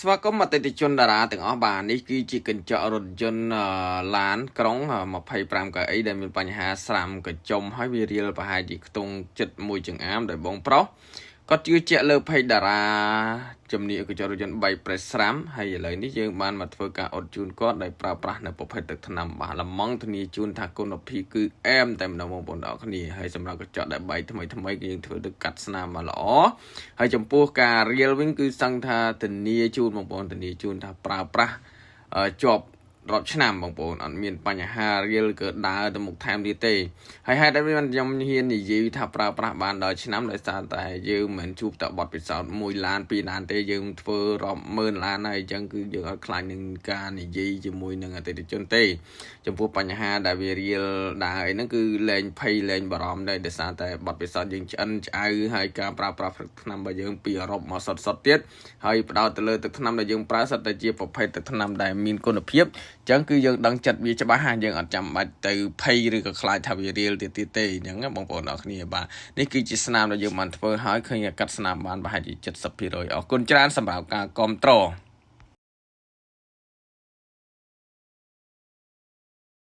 ស្វាគមន៍អតិថិជនតារាទាំងអស់បាទនេះគឺជាកញ្ចក់រថយន្តឡានក្រុង25កៅអីដែលមានបញ្ហាស្រាំកញ្ចុំហើយវារៀលប្រហែលជាខ្ទង់ចិត្តមួយចង្អាមដោយបងប្រុសគាត់ជឿជាក់លើ page តារាជំនាញកញ្ចក់រថយន្ត3ប្រេះស្រាំហើយឥឡូវនេះយើងបានមកធ្វើការអត់ជូនគាត់ដោយប្រើប្រាស់នៅប្រភេទទឹកថ្នាំបាទលម៉ង់ធានាជូនថាគុណភាពគឺអែមតែម្ដងបងប្អូនទាំងអស់គ្នាហើយសម្រាប់កញ្ចក់ដែលបែកថ្មីថ្មីគឺយើងធ្វើទៅកាត់ស្នាមមកល្អហើយចំពោះការរៀលវិញគឺសឹងថាធានាជូនបងប្អូនធានាជូនថាប្រើប្រាស់ជាប់រាប់ឆ្នាំបងប្អូនអត់មានបញ្ហារៀលគឺដើរទៅមុខថែមទៀតទេហើយហេតុអីបានខ្ញុំហ៊ាននិយាយថាប្រើប្រាស់បានដល់ឆ្នាំដោយសារតែយើងមិនជួបតែបទពិសោធន៍មួយឡានពីរឡានទេយើងធ្វើរាប់ម៉ឺនឡានហើយអញ្ចឹងគឺយើងអត់ខ្លាចនឹងការនិយាយជាមួយនឹងអតិថិជនទេចំពោះបញ្ហាដែលវារៀលដើរអីហ្នឹងគឺលែងភ័យលែងបារម្ភដែរដោយសារតែបទពិសោធន៍យើងឆ្អិនឆ្អៅហើយការប្រើប្រាស់ទឹកថ្នាំរបស់យើងពីអឺរ៉ុបមកសុតសុតទៀតហើយផ្ដោតទៅលើទឹកថ្នាំដែលយើងប្រើសុទ្ធតែជាប្រភេទទឹកថ្នាំដែលមានគុណភាពអញ្ចឹងគឺយើងដឹងចិត្តវាច្បាស់ហើយយើងអត់ចាំបាច់ទៅភ័យឬក៏ខ្លាចថាវារៀលទៀតទៀតទេអញ្ចឹងបងប្អូនអរគ្នាបាទនេះគឺជាស្នាមដែលយើងបានធ្វើហើយឃើញកាត់ស្នាមបានប្រហែលជា70%អរគុណច្រើនសម្រាប់ការគ្រប់គ្រង។